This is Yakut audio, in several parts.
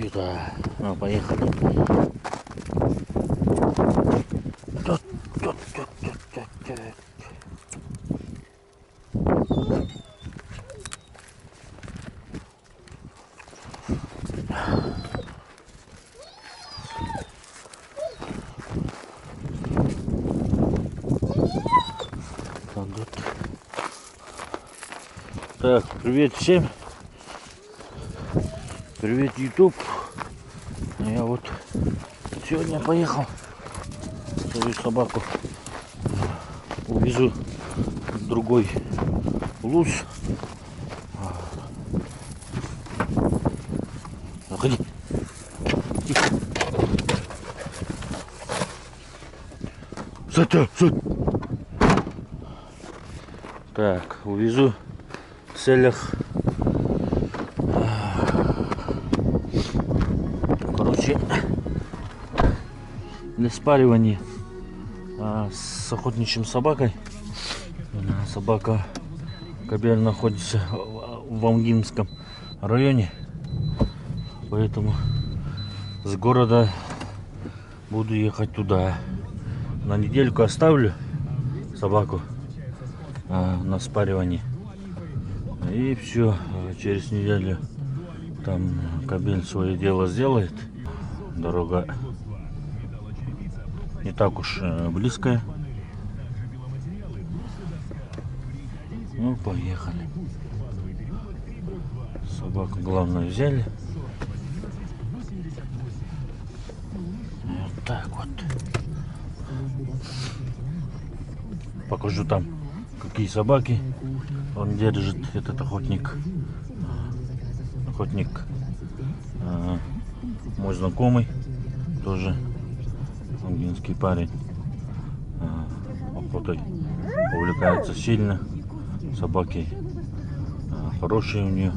Юта. Ну, поехали. Тут, тут, тут, тут, тут, тут. Так, привет всем. Привет, YouTube. Я вот сегодня поехал свою собаку увезу в другой луз. Заходи. Тихо. Стой, стой. Так, увезу в целях короче для спаривания с охотничьим собакой. Собака кобель находится в Амгинском районе. Поэтому с города буду ехать туда. На недельку оставлю собаку на спаривание. И все, через неделю там кобель свое дело сделает. Дорога не так уж близкая. Ну, поехали. Собаку, главное, взяли. Вот так вот. Покажу там, какие собаки он держит, этот охотник. Охотник мой знакомый, тоже амгинский парень. Охотой увлекается сильно. Собаки хорошие у нее,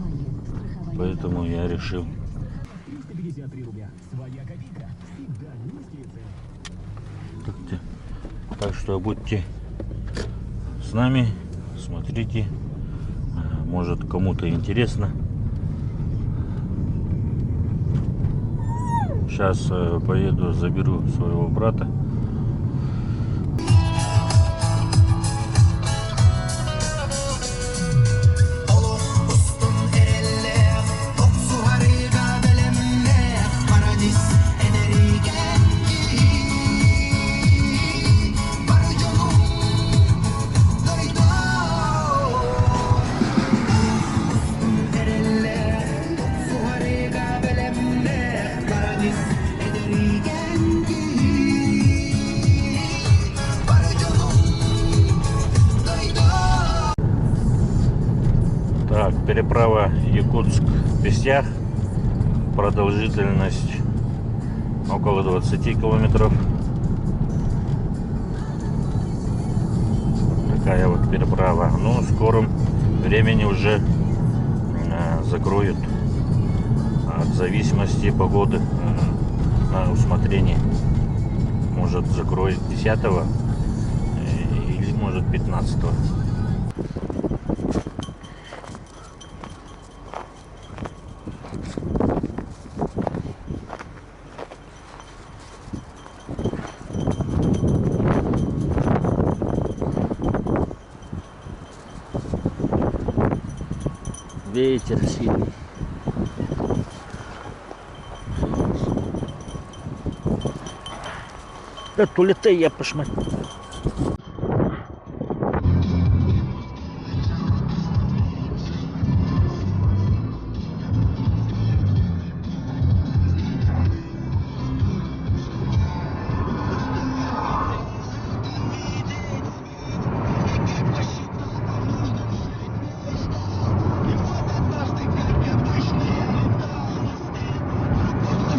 поэтому я решил. Так что будьте с нами, смотрите, может кому-то интересно. Сейчас поеду, заберу своего брата. Так, переправа Якутск-Бестях. Продолжительность около 20 километров. Такая вот переправа. Ну, в скором времени уже закроют от зависимости погоды на усмотрение. Может, закроют 10 или может 15. Ветер сильный. Да улетай, я пошмать.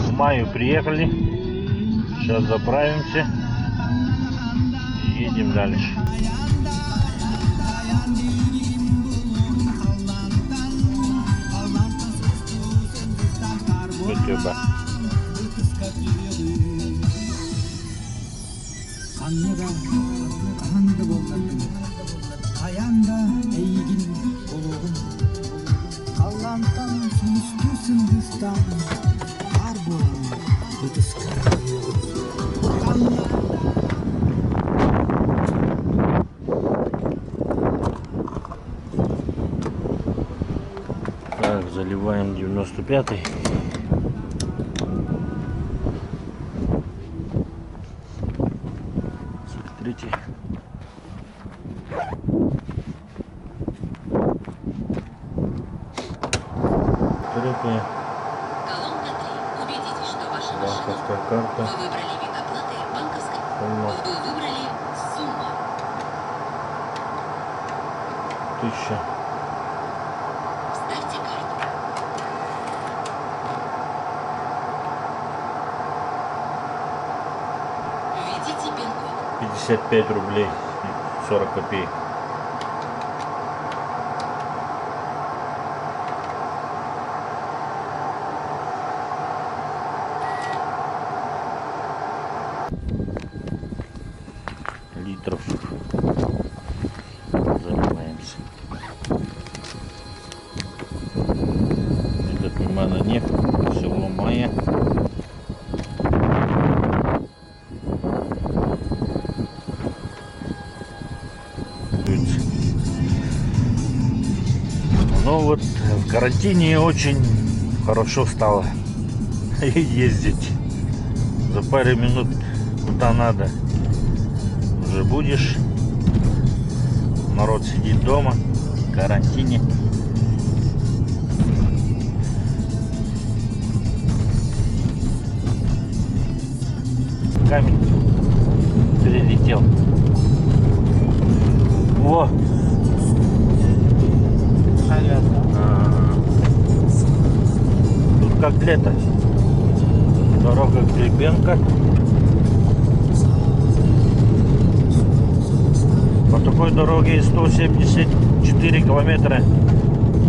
В мае приехали. Сейчас заправимся и едем дальше. Спасибо. Ханна да, хаһан да буолларгын, хайаан да эйигин олоҕум. Халлаантан сулустуу сындыыстаан. Так, заливаем 95-й. Смотрите. Третья. Колонка 3. Убедитесь, что ваша машина... Банковская карта. Вы выбрали вид оплаты банковской. Сумма Вы выбрали сумма. 1000. Вставьте карту. Введите пин-код. 55 рублей 40 копеек. Литров заливаемся. Этот у мене нефть, село Мая. Ну вот в карантине очень хорошо стало ездить. За пару минут куда надо уже будешь. Народ сидит дома в карантине. Камень перелетел. Во! А. Тут как лето. Дорога Гребенка. По такой дороге 174 километра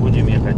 будем ехать.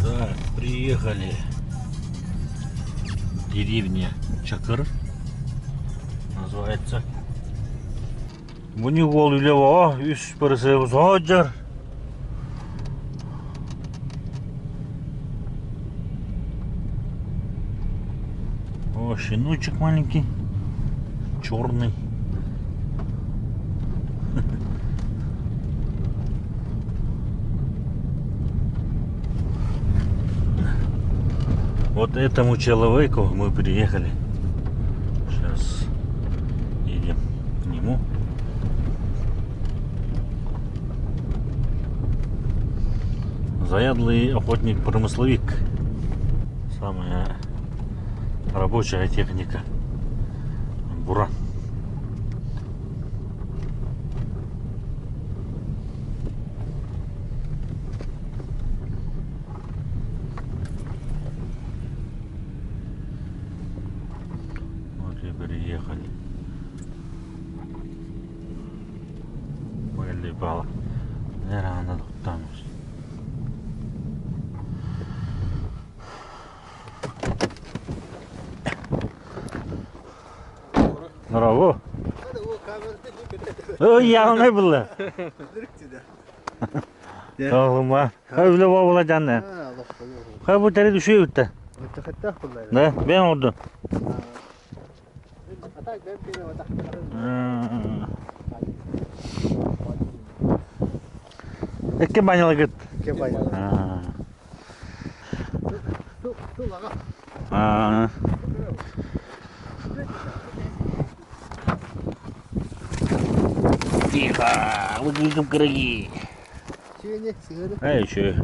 Так, приехали. Деревня Чакыр называется. Бу уол үлэ үс бырысыбыз сылдьар. О, щеночек маленький, черный. Вот этому человеку мы приехали. нему. Заядлый охотник-промысловик. Самая рабочая техника. Буран. Вот и приехали. Бала. Nerede tutamıyoruz. Bravo. Ой, булла. Oğlum Öyle baba ne? Ha bu teri düşüyor bitti. Ne? Ben oldu. Икки банялагыт. Аа. Тихо, выглядим кырги. Эй, еще.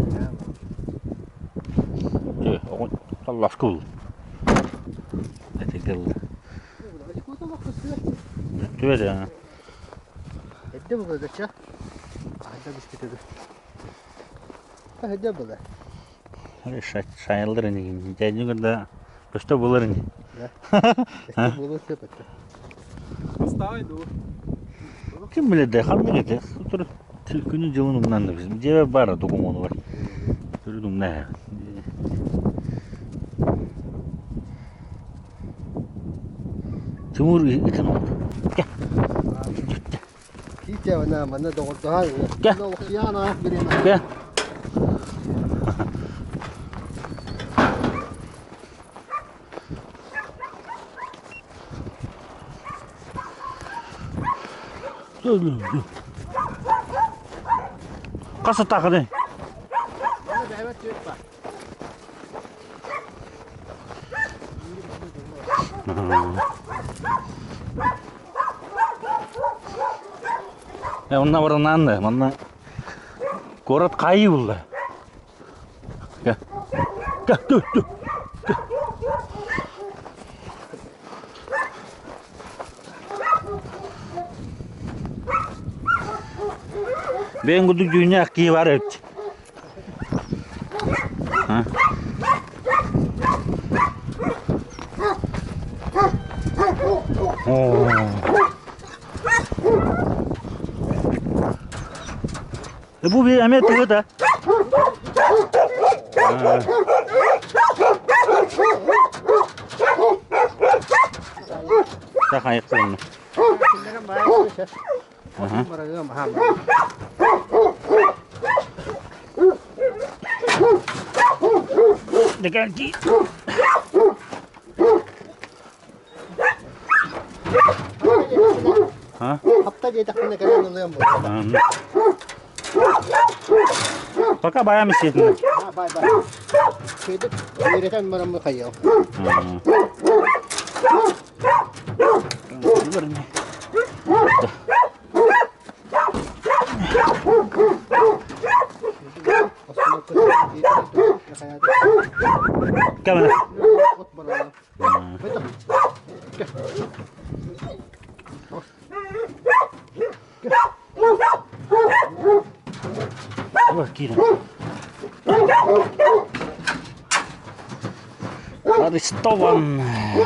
Аллашкул. Это гыл. Түбәдә. Эдде булды да Анда бискитеде. Эдде булды. Шайылдыр инде. Дәнюгә да Что булыр инде. Да. Булыр сөпәттә. Ким билет, ханнык ите. Тур күнү жылын умнан да биз. Жебе бар документ бар. Түрүн умна. Тимур итин oldu. Gel. Китә вана мана догордуһар. Gel. Лохьяна бирена. Gel. Қасы тақыды. Онна барананды, манна город кайы булды. Gel. Gel, dur, dur. Мен кудук дүйнө кии бар эбит. Ha? Oo. E bu bir emet da. Ha. Так аяқталын. Деканки. Ha? Хапта жейтақпына кәрен улыям бұл. Пока баям истейтін. Бай бай. Сөйтіп, үйретен барамы қайыл. Кәміне. Ой, Кира. Арестован.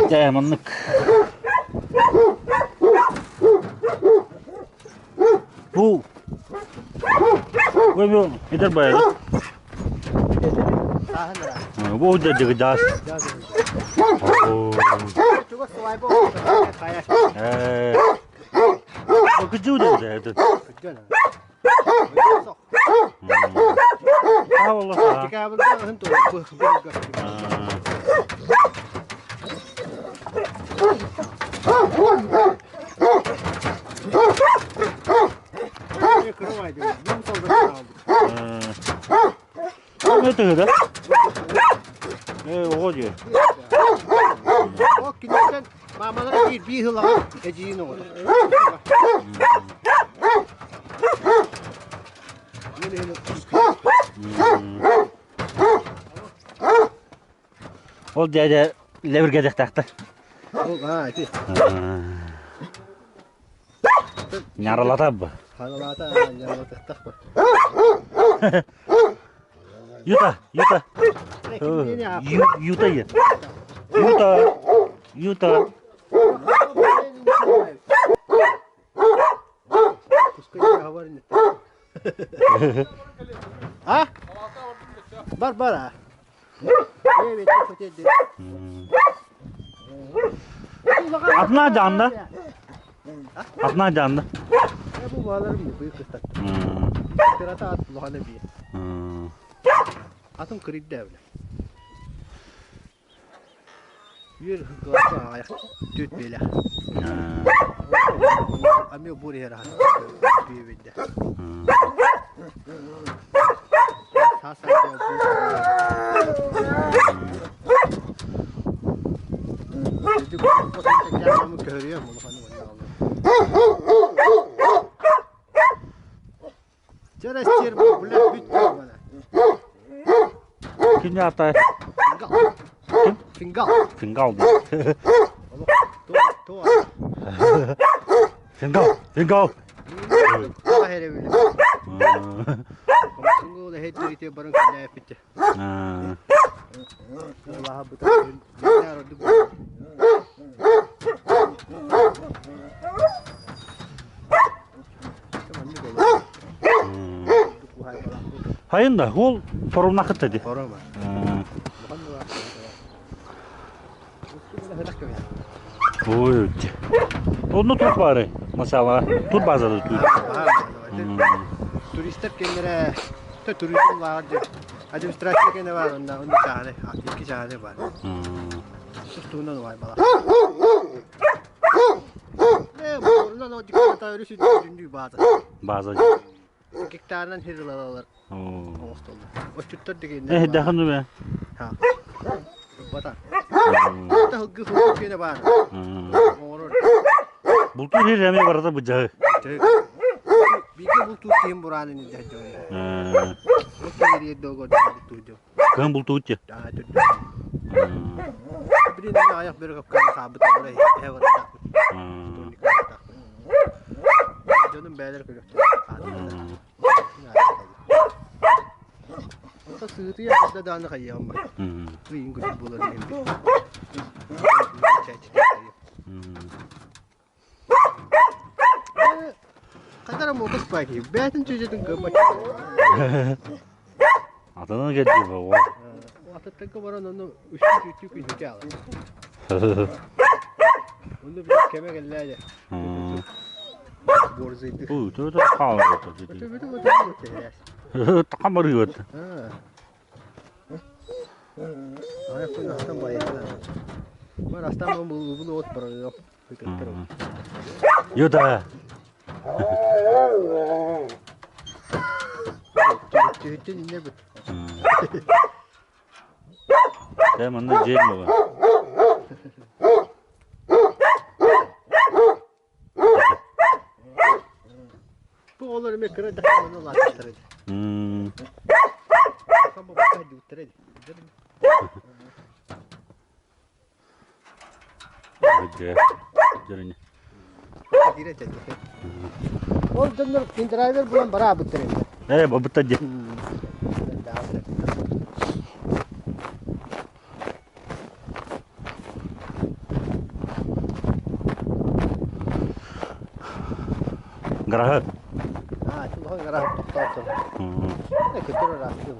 Дә, маннык. Бу. Ой, эдер баягы. Бу да дигдас. Э. Кыжу да этот. А, والله. Это да? Э, ого. Ол киниттэн маамалара биир биир сылаҕа эдьиийин оҕото. Ол дядя лэбиргэдэхтээхтэр. Ол аа ити. Няралата бу. Харалаата няралатыахтах бу. Юта, Юта. Юта Юта. Юта. А? Бар бар а. Атына жанды. Атына жанды. Бу бааларым быйыл кыстат. Кырата ат улахана бие. Атым кырыйда бile. Үөр кыласка аҕыйах түөрт биэлээх. Амио буор иһэр аһа биэбэйдэ. Саас көһөрүөм улаханы Чэ стерва, бля, бүт бана. Кини ата Фингал. Фингал. Фингал диэн. Фингал, фингал. Хайын да, ол торумнахыт дии. Ой, Онно туох баарый? Масалаҕа тур базада тур. Туристар кэллэрэ туризм лааҕыр дьэ администрация кэнэ баар онно онно чааны икки чааны баар. Туһунан убай бала. Э, буорунан о дикката өрүс үндүү бааза. Бааза. Гектарынан хир ылалалар оҥостоллор. Отчуттар дегеннер Э, дахыны бе. Ха. Бата. Тахылгы хылгы кене баар. Оҥорор. Бултуур хир эми барата быдьаһы. Бииргэ бултуур киһим бураанын илдьэ сылдьар. Ол киһи догор бултуур дьон. Кыһын бултуут дьэ. Блин, аяқ бері капкан хаабыт олора эһэ барытаахпыт. Дьонум бээлэр көрүөхтэр. Сыытыйа да дааны хайыам ба. Ыйын күтүр буолар иһин бит. Хатара муокас паки. Бээтин чүжэтин кыммат. Атынан кэлдии боо. Ататтанка баран онно үстүү күн үтэ ала. Онно бир кеме келлээде. Борзыйды. Ой, то это хаалар. Тамарыгыт. Юта. Дэ манна дьиэм буолар. Бу оҕолор эмиэ кыра эрдэхтэринэ улаатыахтара этэ. Саха бабата диэбиттэрэ дии. Ол дьоннор драйвер булан бараабыттар эбит. Ээ, бабыттар дии. Гараһы. Аа, улахан гараһы тохтоотон. Көтөр ыраахтыы.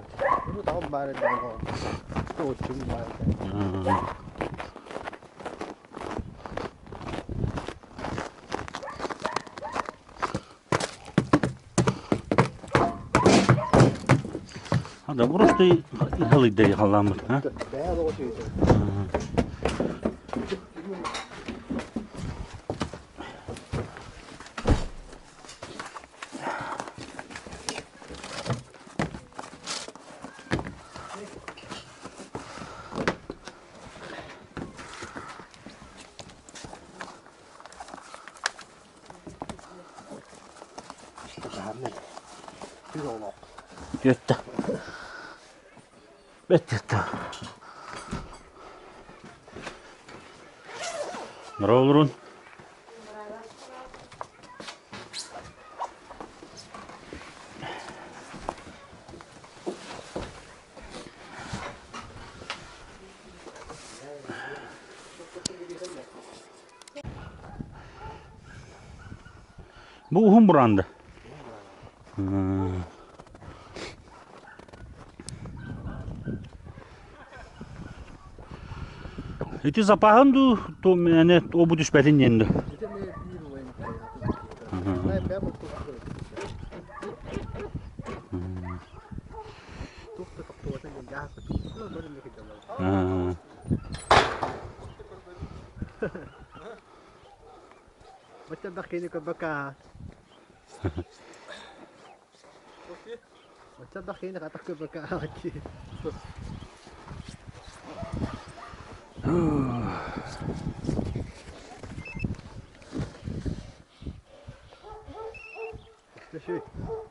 Урут аҕам баар этэ Туоччум баар этэ. Да просто халыйда халаммыт, а? Бэйэ олоҕу сүөтэ. Үтүөттэ. Бэттиэттэ. Нороолорун. Бу уһун буранды. Ити запаһын дуу, то мээнэ обу түспэтин диэн дуу.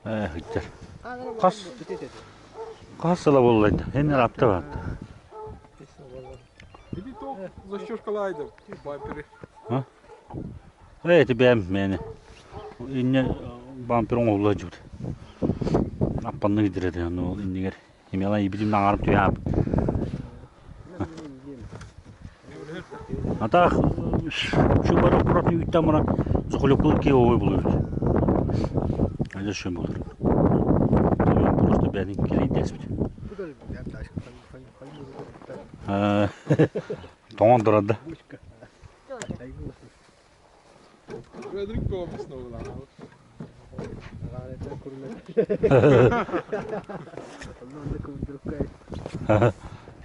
Ээ, сылдьар. Хас хас сыла буолла эн ыраапта баатта. Иди то, за що шкалайдер, бампери. А? Ээ, ити бэйэм мээнэ. Инньэ бампер оҥоһулла сылдьыбыт. Аппаннык идирэтэ ону ол иннигэр имела ибитим наҥарым түһээн А так şu бар аккуратно үүттэн баран захлёпкалык киһи булуйбут. Аны шөм болар. Просто бэйэтин килийдэспит. Тоҥон турар да.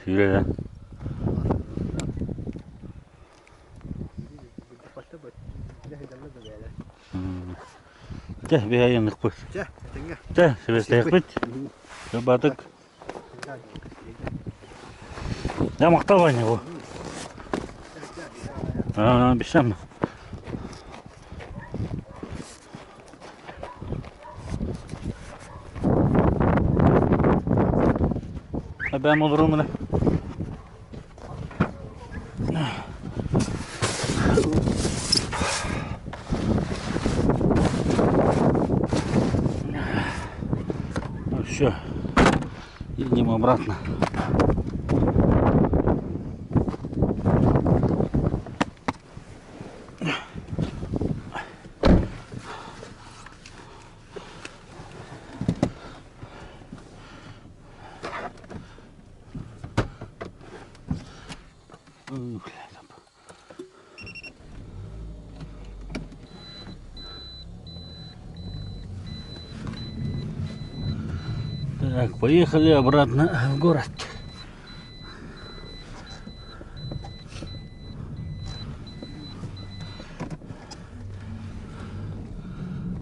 Сүүрэ Чэ, биһайыныхпыт. Чэ, сибэстэһиэхпит. Батык. Я махтал Ваня бу. Бисем. Бэм олорум мына. Ну все, едем обратно. Так, поехали обратно в город.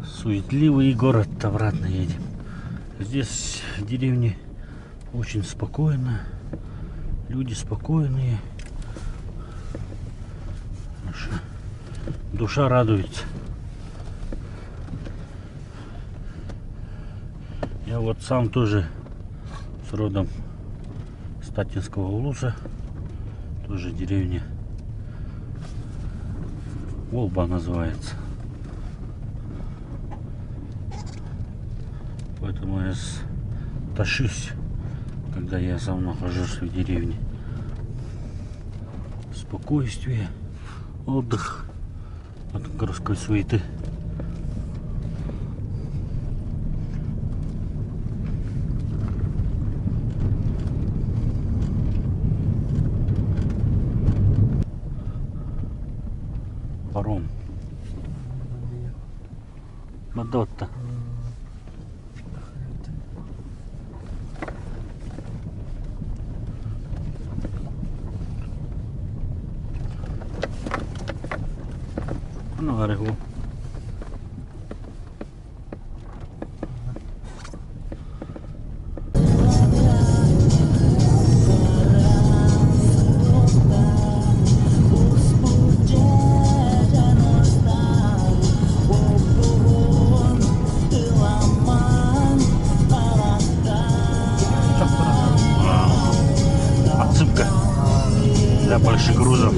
Суетливый город обратно едем. Здесь в деревне очень спокойно. Люди спокойные. Душа радуется. Я вот сам тоже с родом Статинского улуса, тоже деревня Волба называется. Поэтому я тащусь, когда я сам нахожусь в деревне. Спокойствие, отдых от городской суеты. Паром. Мадотта. Ну, гарыгу. Больше грузов.